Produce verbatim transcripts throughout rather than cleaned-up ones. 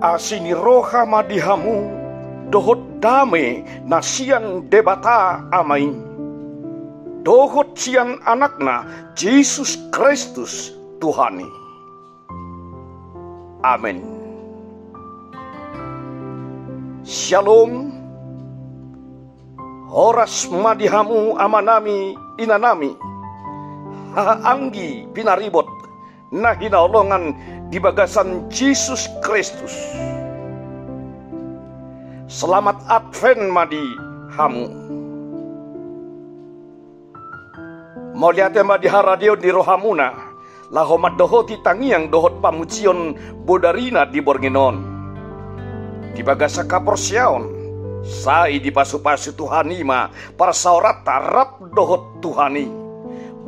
Asi ni roha ma di hamu dohot dame na sian Debata Ama i, dohot sian Anakna Jesus Kristus Tuhan i. Amen. Syalom. Horas ma di hamu amanami, inanami, haha anggi pinaribot na hinaholongan di bagasan Jesus Kristus. Selamat Advent ma di hamu. Mauliate ma di haradeon ni rohamuna laho mandohoti tangiang dohot pamujion bodarina di borngin on. Di bagasan haporseaon, sai dipasupasu Tuhan i ma parsaoranta rap dohot Tuhan i,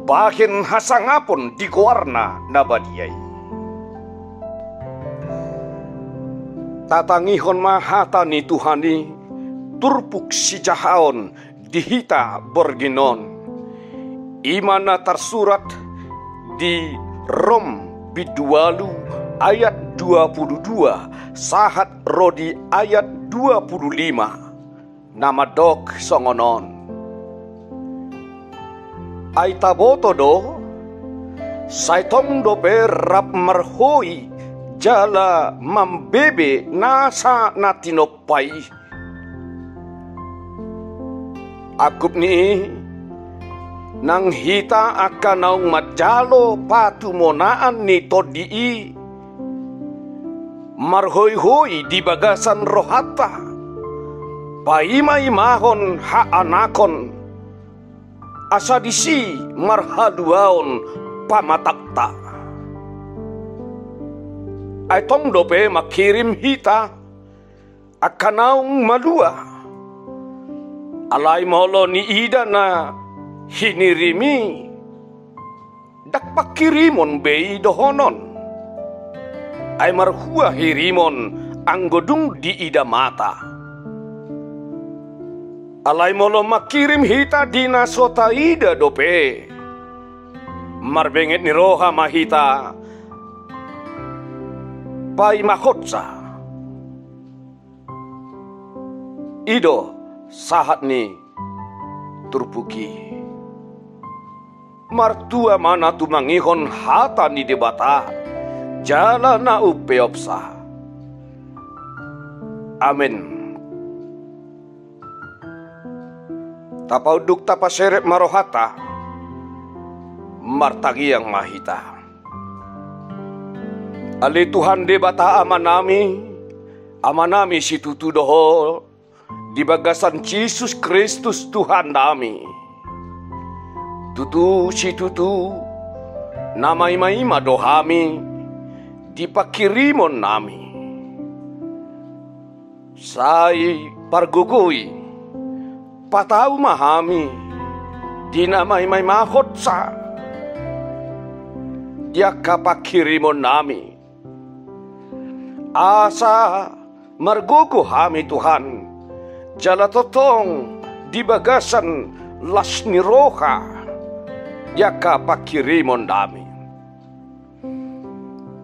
bahen hasangapon di goarna na badia i. Tatangihon ma hata ni Tuhan i, turpuk sijahaon di hita borngin on. I ma na tarsurat di Rom bindu ualu ayat dua pulu dua sahat ro di ayat dua pulu lima, na mandok songon on. Ai taboto do, sai tong dope rap marhoi jala mambebe nasa na tinompa i. Angkup ni i, nang hita angka naung manjalo patumonaan ni Tondi i, marhoihoi di bagasan rohanta, paimaimahon haanakon, asa disi marhaluaon pamatangta. Ai tong dope mangkirim hita angka naung malua. Alai molo niida na hinirim i, ndang pangkirimon be i dohonon. Ai marhua hirimon anggo dung diida mata. Alai molo mangkirim hita di na so taida dope, marbenget ni roha ma hita paimahonsa. I do sahat ni turpuk i. Martua ma na tumangihon hata ni Debata jala na umpeopsa. Amen. Tapaunduk, tapaserep ma rohanta. Martangiang ma hita. Ale Tuhan Debata Amanami, Amanami situtu do Ho di bagasan Jesus Kristus Tuhannami. Tutu situtu na maimaima do hami di pangkirimonnami. Sai pargogoi, patau ma hami di na maimaimahonsa di angka pangkirimonnami. Asa margogo hami Tuhan, jala tongtong di bagasan las ni roha di angka pangkirimonnami.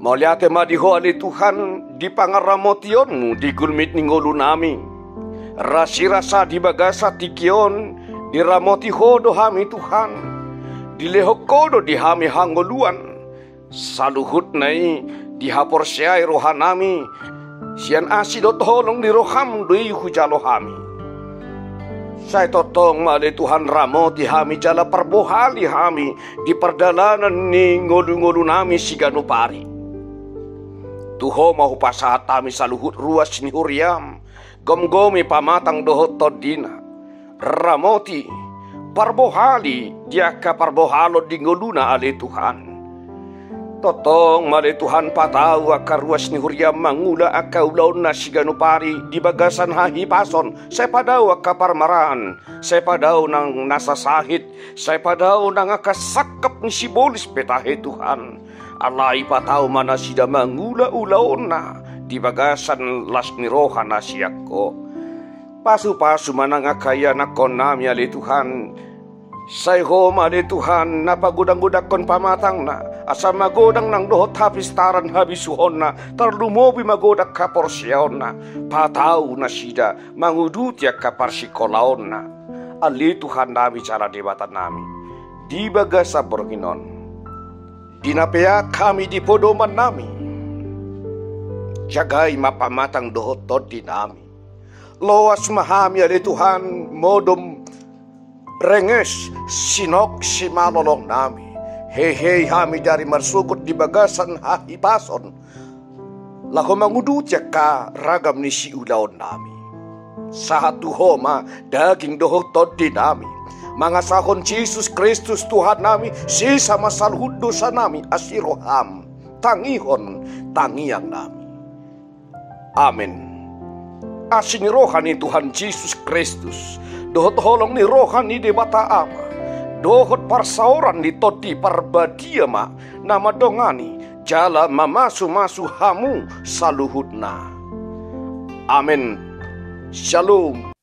Mauliate ma di Ho ale Tuhan di pangaramotionmu di gulmit ni ngolunami. Rasirasa di bagasan tingki on diramoti Ho do hami Tuhan. Dilehon Ho do di hami hangoluan. Saluhutna i dihaporseai rohanami, sian asi dohot holong ni roham do i hujalo hami. Sai tongtong ma ale Tuhan ramoti hami jala parbohali hami di pardalanan ni ngolungolunami siganup ari. Tu Ho ma hupasahat hami saluhut ruas ni huriam, gomgomi pamatang dohot tondina. Ramoti, parbohali di angka parbohalon di ngoluna ale Tuhan. Tongtong ma ale Tuhan patau angka ruas ni huriam mangula angka ulaonna siganup ari di bagasan hahipason, sai padao angka parmaraan, sai padao nang nasa sahit, sai padao nang angka sangkap ni sibolis pe tahe Tuhan. Alai patau ma nasida mangula ulaonna di bagasan las ni roha na sian Ho. Pasupasu ma nang angka ianakkonnami ale Tuhan, Sai Ho ma ale Tuhan na pagodang-godangkon pamatangna, asa magodang nang dohot hapistaran habisuhonna, tarlumobi magodang haporseaonna, patau nasida manguduti angka parsingkolaonna. Ale Tuhannami jala Debatanami, di bagasan borngin on, di na peak hami di podomannami, jagai ma pamatang dohot tondinami. Loas ma hami ale Tuhan, modom renges sinok simalolongnami. Hehe hami dari marsogot di bagasan hahipason, laho manguduti angka ragam ni siulaonnami. Sahat tu Ho ma daging dohot tondinami. Mangasahon Jesus Kristus Tuhannami, sesa ma saluhut dosanami, asi roham tangihon tangiangnami. Amen. Asi ni roha ni Tuhan Jesus Kristus, dohot holong ni roha ni Debata Ama, dohot parsaoran ni Tondi Parbadia ma na mandongani jala mamasu-masu hamu saluhutna. Amen. Shalom.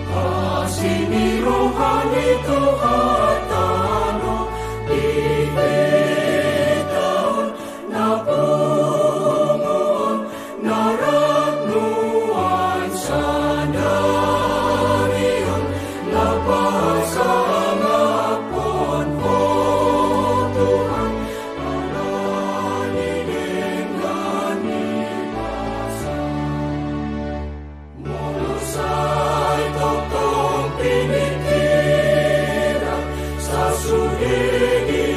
Asi ni roha ni Tuhanta do di hita on, na pungu on, na rap nuaeng sadari on, na pasangaphon Ho Tuhan, ala ni denggan ni basa. Molo sai tongtong piningkiran sasude di